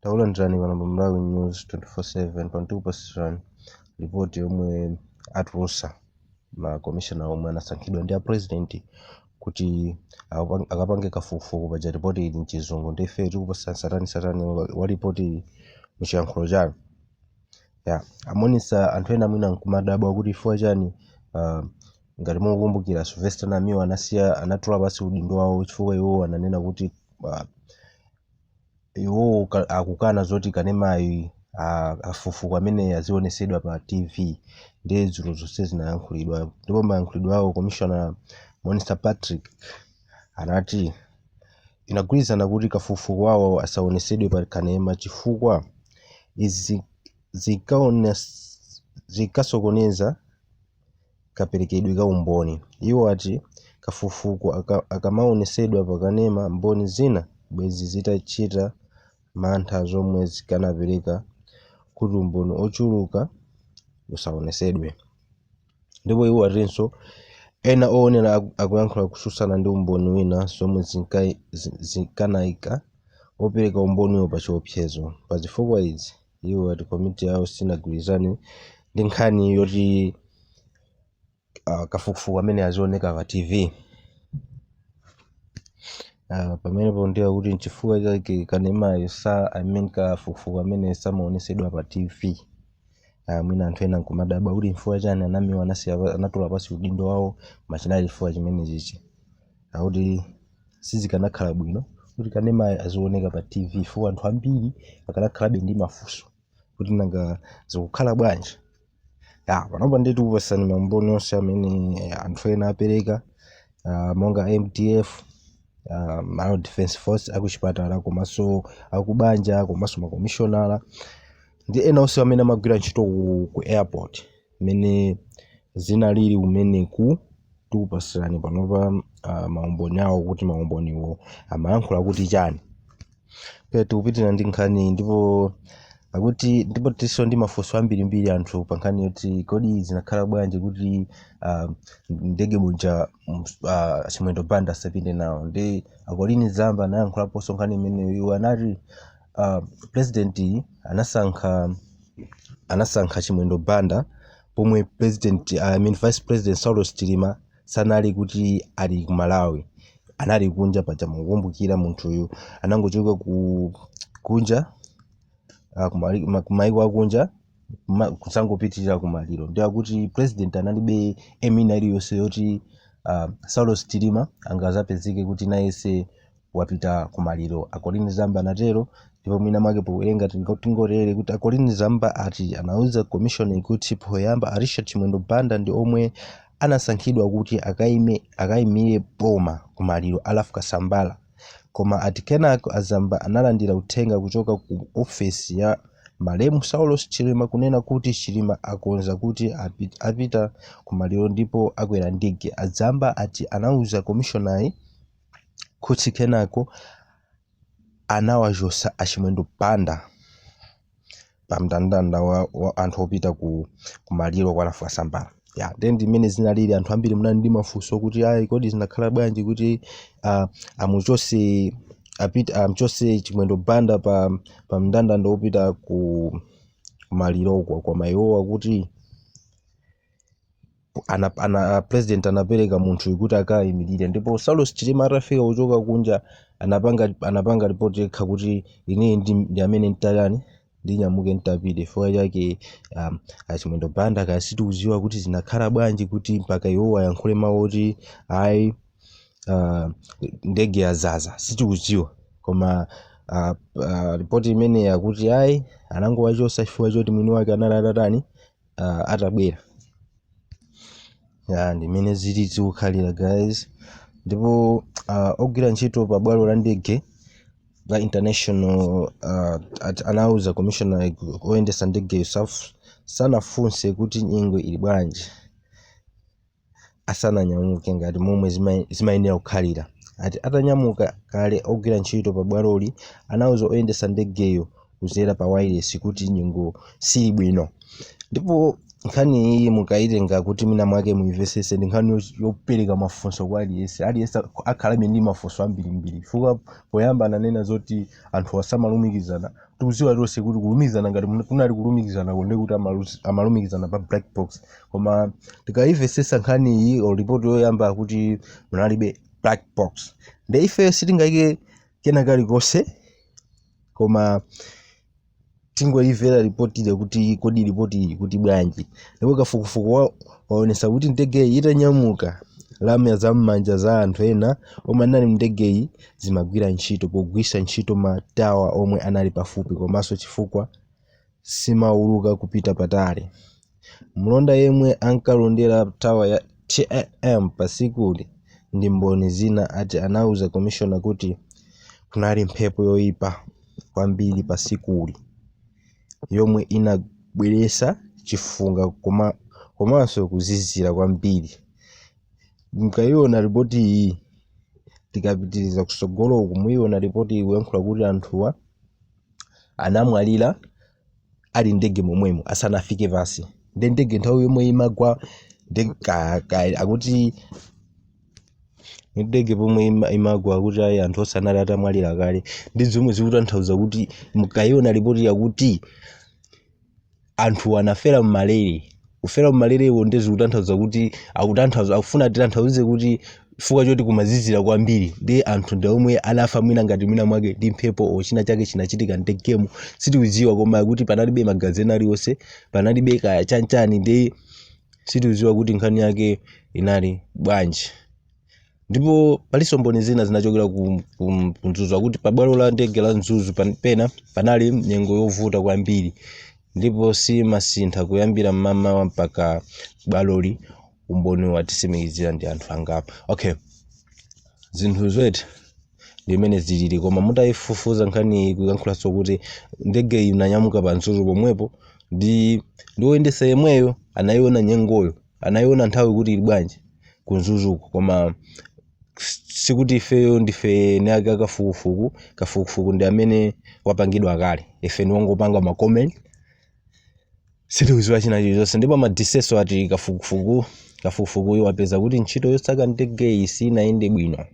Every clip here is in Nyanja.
Takulandirani pano pa Malawi News 24/7. Pano tikupasirani ripoti yomwe atulutsa ma commissioner omwe anasankhidwa ndi a president kuti akapange kafukufuku. Paja ripoti ili mchizungu, ndi ife tikupasirani tsatanetsatane wa ripoti iyi muchiyankhulo chanu. Ya amonisa anthu ena mwina nkumadabwa kuti chifukwa chani, ngati mukukumbukira, Sylvester Namiwa anasiya, anatula pansi udindo wawo chifukwa iwo ananena kuti iwowo akukana zoti kanemayi, kafukufuku amene azionesedwa pa TV. Ndiye dzulo zonse zinayankhulidwa, ndipo mayankhulidwe awo Commissioner Monster Patrick anati inagwirizana kuti kafukufuku wawo asaonesedwe pa kanema chifukwa izi zinkasokoneza kaperekedwe ka umboni. Iwo ati kafukufuku akamaonesedwa pa kanema, mboni zina bwezi zitachita mantha, zomwe zikanapereka kuti umboni ochuluka usaonesedwe. Ndipo iwo atinso ena oonera akuyankhula kususana ndi umboni wina, zomwe zikanayika opereka umboniwo pa chiopsezo. Pa zifukwa izi, iwo ati komiti yawo sinagwirizane ndi nkhani yoti kafukufuku amene azioneka pa TV. Pamenepo ndiye kuti nchifukwa chake kanemayo sa, I mean, kafukufuku amene samaonesedwa pa TV. Mwina anthu ena nkumadabwa kuti nchifukwa chani anamiwa anasiya, anatula pansi udindo wawo. Machinali chifukwa chimene chichi, akuti sizikanakhala bwino kuti kanemayo azioneka pa TV chifukwa anthu ambiri akanakhalabe ndi mafunso kuti nanga zikukhala bwanji. Ya, panopa ndiye tikupasani maumboni onse amene anthu ena apereka, monga MDF, Malawi Defense Force, akuchipatala, komanso akubanja, komanso makomishonala ndi ena onse amene amagwira ntchito ku airport, mmene zinalili kumeneku. Tikupasirani panopa maumboni awo, kuti maumboniwo amayankhula kuti chani. Okay, tikupitira ndi nkhani, ndipo akuti ndipo tiso ndi mafunso ambirimbiri anthu pa nkhani yoti kodi zinakhala bwanji kuti ndege muja Chimwendo Banda asapite nawo. Ndi a Colleen Zamba anayankhulaponso nkhani imeneyo. Iwo anati president anasankha Chimwendo Banda pomwe president, I mean, vice president Saulos Chilima sanali kuti ali ku Malawi, anali kunja. Paja mukukumbukira munthuyu anangochoka ku kunja, kumaiko akunja, kusangopitirira kumaliro. Ndi akuti president analibe aim ina iliyonse yoti Saulos Chilima angazapezeke kuti nayense wapita kumaliro. A Colleen Zamba anatero. Ndipo mwina mwake powerenga tingotere kuti a Colleen Zamba ati anauza commission kuti poyamba a Richard Chimwendo Banda ndi omwe anasankhidwa kuti akayimire boma kumaliro a Ralph Kasambara, koma ati kenako azamba analandira uthenga kuchoka ku ofesi ya malemu Saulos Chilima kunena kuti Chilima akonza kuti apita kumaliro ndipo akwera ndege. Azamba ati anauza commissioner kuti kenako anawachosa achimwendo Banda pa mndandanda wa anthu opita ku maliro kwa Ralph Kasambara. Ya, then ndimene zinalili. Anthu ambiri munali ndi mafunso kuti ayi, kodi zinakhala bwanji kuti amuchose, apita, amchose Chimwendo Banda pa mndandanda wopita ku kumaliroko? Koma iwowa kuti president anapereka munthu kuti akayimirire, ndipo Saulos Chilima atafika kuchoka kunja anapanga ripoti yekha kuti ine ndi amene ntalani ndinyamuke ntapite. Chifukwa chake achimwendo Banda kaya sitikudziwa kuti zinakhala bwanji kuti mpaka iwo ayankhule mawu oti ayi, ndege yazaza, sitikudziwa. Koma ripoti imene yakuti ayi, anangowachosa chifukwa choti mwini wake anali atatani, atabwera. Ya, ndimene zili zikukhalira, guys. Ndipo ogwira ntchito pa bwalo la ndege la international anauza commissioner oyendesa ndegeyo sanafunse kuti nyengo ili bwanji asananyamuke ngati momwe zimayenera kukhalira. Ati atanyamuka kale, ogwira ntchito pa bwaloli anauza oyendesa ndegeyo kudzera pa wireless kuti nyengo sili bwino. Ndipo nkhani iyi mukayitenga kuti mwina mwake muimvesese, ndi nkhani yopereka mafunso kwa aliyense. Aliyense akhalabe ndi mafunso ambirimbiri chifukwa poyamba ananena zoti anthu asamalumikizana. Tikuziwa tonse kuti kulumikizana, ngati kunali kulumikizana konde kuti amalumikizana pa black box. Koma tikayimvesesa nkhani iyi or ripoti yoyamba, kuti munalibe black box, nde ife sitingayike kena kalikonse, koma tingoyimvera ripoti ile kuti kodi ripoti iyi kuti bwanji. Ndipo kafukufuku waonesa kuti ndegeyi itanyamuka, lamya zam'manja za anthu ena omwe anali mndegeyi zimagwira ntchito pogwisa ntchito matawa omwe anali pafupi, komanso chifukwa simauluka kupita patali. Mlonda yemwe ankalondera tower ya TAM pasikuli ndi mboni zina ati anauza commissioner kuti kunali mphepo yoyipa kwambiri pasikuli yomwe inabweresa chifunga komanso kuzizira kwambiri. Mkayiona ripoti iyi, tikapitiriza kusogolo uku, muyiona ripoti iyi kuyankhula kuti anthuwa anamwalira ali ndege momwemo asanafike pasi. Ndi ndege nthawi yomwe imagwa akuti ndege pomwe imagwa, akuti ayi, anthu onse anali atamwalira kale. Ndi zomwe zikutanthauza kuti mukayiona ripoti yakuti anthu anafera mmalere, kufera mmalerewo, ndi zikutanthauza kuti akutanthauza, akufuna titanthauze kuti chifukwa choti kumazizira kwambiri ndi anthu ndi omwe anafa, mwina ngati mwina mwake ndi mphepo o china chake chinachitika ndegemo, sitikudziwa. Koma kuti panalibe magazi ena aliwonse, panalibe kaya chanchani, ndi sitikudziwa kuti nkhani yake inali bwanji. Ndipo palinso mboni zina zinachokera ku Mzuzu, akuti pabwalo la ndege la Mzuzu pena panali nyengo yovuta kwambiri ndipo simasintha kuyambira mmamawa mpaka bwaloli. Umboni watitsimikizira ndi anthu angapo. Okay, zinthu zwete ndimene zilili, koma mutayifufuza nkhani iyi, kuyankhulanso kuti ndege iyi inanyamuka pa Mzuzu pomwepo, ndi woyendesa yemweyo anayiona nyengoyo, anayiona nthawi kuti ili bwanji ku Mzuzuko. Koma sikuti ifeyo ndife nake akafukufuku. Kafukufuku ndi amene wapangidwa kale, ife ndiwongopanga ma comment, sitikuziwa china chilichonse. Ndipo madiseso ati kafukufukuyu wapeza kuti ntchito yosaka ndegeyi sinayende bwino.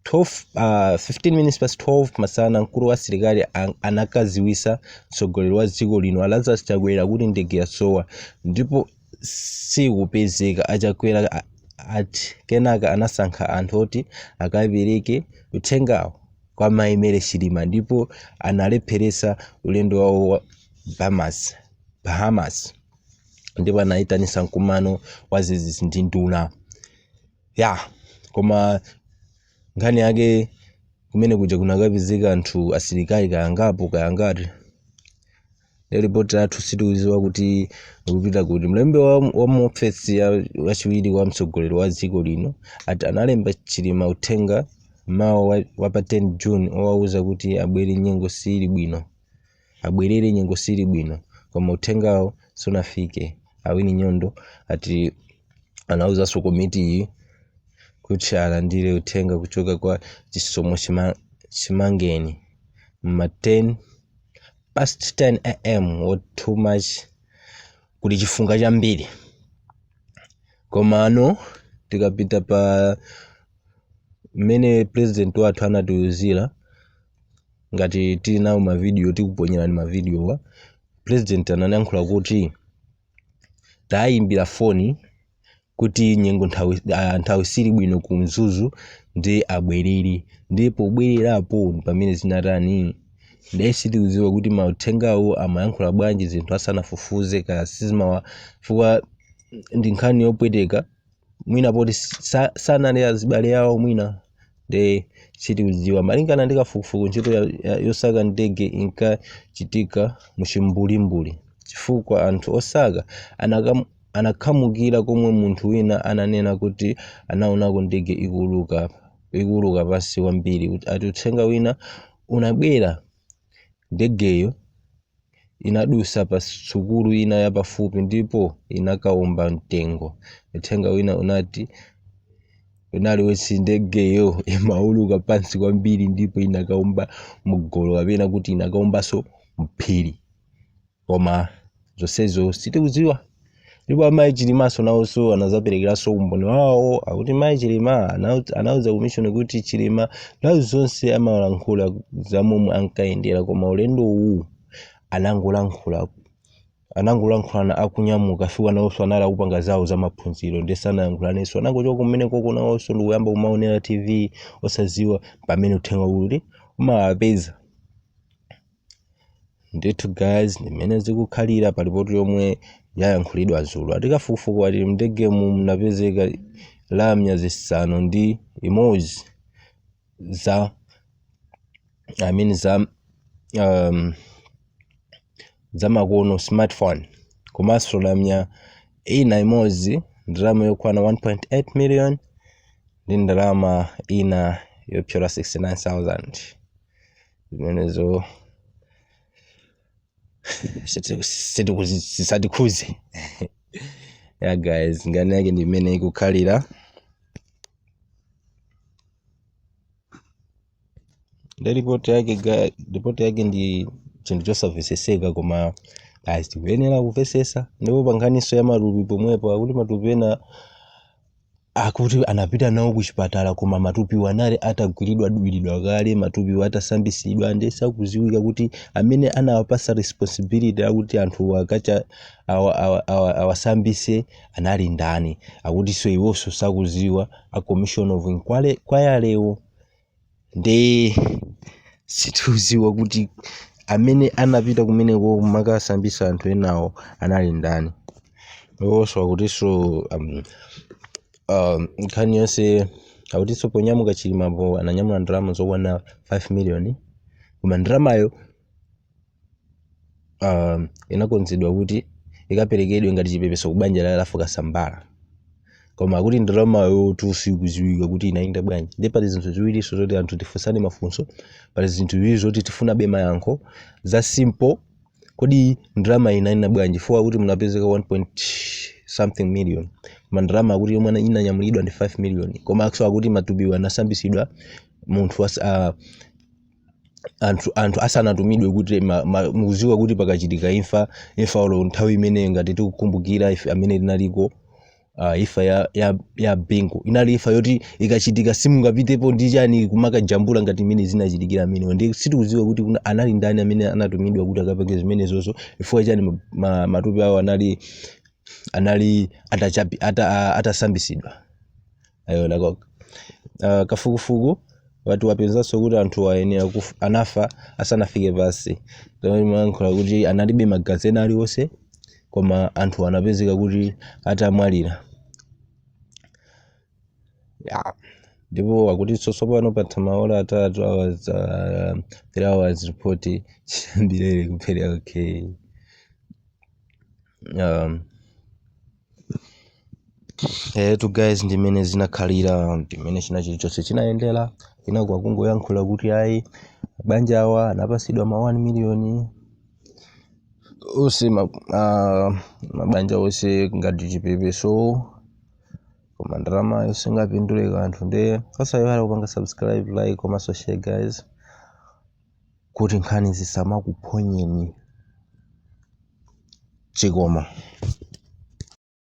12, 15 minutes past 12 masana, mkulu wa asilikali anakaziwisa mtsogoleri wa dziko lino a Lazarus Chakwera kuti ndege yasowa ndipo sikupezeka. Achakwera ati kenaka anasankha anthu oti akapereke uthengawo kwa Mayi Mary Chilima, ndipo analepheresa ulendo wawo wa Bahamas, ndipo anayitanisa mkumano wa zizizi ndi nduna ya. Koma nkhani yake kumene kuja kunakapezeka anthu asilikali kayangapo kayangati. Ripoti lathu sitikudziwa kuti likupita kuti. Mlembi wa muofesi wachiwiri wa mtsogoleri wa dziko lino ati analemba Chilima uthenga mawa wa pa 10 June owauza kuti abwere, nyengo sili bwino, abwerere, nyengo sili bwino, koma uthengawo sunafike. Awini Nyondo ati anauzanso komiti iyi kuti alandire uthenga kuchoka kwa Chisomo Chimangeni ma 10 past 10 am wa too much kuli chifunga chambiri. Komano tikapita pa mmene president wathu anatiuzira, ngati tili nawo mavidiyo, tikuponyerani mavidiyowa. President anayankhula kuti tayimbira foni kuti nyengo nthawi sili bwino ku Mzuzu ndi abwerere, ndipo pobwererapo pamene zinatani. Ndiye sitikudziwa kuti mauthengawo amayankhula bwanji zinthu asanafufuze, kaya sizimawa, chifukwa ndi nkhani yopweteka, mwina poti sanali azibale awo mwina, ndi sitikudziwa. Malingana ndi kafukufuku, ntchito yosaka ndege inkachitika muchimbulimbuli chifukwa anthu osaka anakhamukira komwe munthu wina ananena kuti anaonako ndege ikuuluka pansi kwambiri. Ati uthenga wina unabwera ndegeyo inadusa pa sukulu ina yapafupi ndipo inakaomba mtengo. Uthenga wina unati unali woti ndegeyo imauluka pansi kwambiri ndipo inakaomba mugolo kapena kuti inakaombanso mphiri, koma zonsezo sitikudziwa. Ndipo amayi Chilimanso nawonso anazaperekeranso umboni wawo, akuti mayi Chilima anauza commission kuti Chilima nthawi zonse amalankhula za momwe ankayendera, koma ulendo uwu anangolankhulana akunyamuka fika. Nawonso anali akupanga zawo za maphunziro, ndi sanayankhulanenso, anangochoka kumenekoko nawonso ndikuyamba kumaonera TV osaziwa pamene uthenga uli umawapeza. Ndithu guys, ndimene zikukhalira pa ripoti yomwe yayankhulidwa dzulo. Ati kafukufuku ati mndegemu munapezeka lamya 6 za, I mean, za makono, smartphone, komanso lamya ina imodzi, ndalama yokwana 1.8 million ndi ndalama ina yopyola 69,000. Zimenezo sitikhuze. Yeah guys, nkhani yake ndi imene ikukhalira. Ndi ripoti yake ripoti yake ndi chinthu chosamveseseka, koma guys, tikuyenera kumvesesa. Ndipo pa nkhaniso ya matupi pomwepo, akuti matupi ena akuti anapita nawo ku chipatala, koma matupiwo anali atagwiridwa dwiridwa kale, matupiwo atasambisidwa, ndi sakuziwika kuti amene anawapasa responsibility akuti anthu akacha awasambise anali ndani. Akutinso iwonso sakuziwa, a commission of inquiry kwayalewo, ndi sitikuziwa kuti amene anapita kumeneko kumakasambisa anthu enawo anali ndani. Iwonso akutinso nkhani yonse, akutinso ponyamuka Chilimapo ananyamula ndalama zokwana 5 million, koma ndalamayo inakonzedwa kuti ikaperekedwe ngati chipepeso ku banja la Ralph Kasambara, koma akuti ndalamayo sikuziwika kuti inayenda bwanji. Ndi pali zinthu ziwirinso zoti anthu tifunsane mafunso, pali zinthu ziwiri zoti tifunabe mayankho za simple. Kodi ndalama inayenda bwanji? Fuwa kuti munapezeka 1 point something million, koma ndalama akuti yomwe inanyamulidwa ndi 5 million, koma akso akuti matupiwa anasambisidwa munthu anthu asanatumidwe kuti mukuziwa kuti pakachitika imfa olo nthawi imeneyo, ngati tikukumbukira ife amene tinaliko, imfa ya Bingu inali imfa yoti ikachitika simungapitepo ndi chani kumakajambula ngati imene zinachitikira amenewo. Ndi sitikuziwa kuti anali ndani amene anatumidwa kuti akapange zimenezozo, chifukwa chani matupi awo anali atasambisidwa. Ayo nako kafukufuku wati wapezanso kuti anthu ayenera anafa asanafike pasi. Mayankhula kuti analibe magazi ena aliwonse, koma anthu anapezeka kuti atamwalira ya. Ndipo akutinso tsopano patha maola 3 hours, 3 hours report chiyambirere kupereka. Okay, etu guys, ndimene zinakhalira, ndimene china chilichonse chinayendera. Inako akungoyankhula kuti ayi, banja awa anapasidwa ma 1 million onse, mabanja onse ngati chipepeso, koma ndalama singapindule kanthu. Ndi osayiwala kupanga subscribe, like komanso share guys, kuti nkhani zisamakuphonyeni. Chikoma.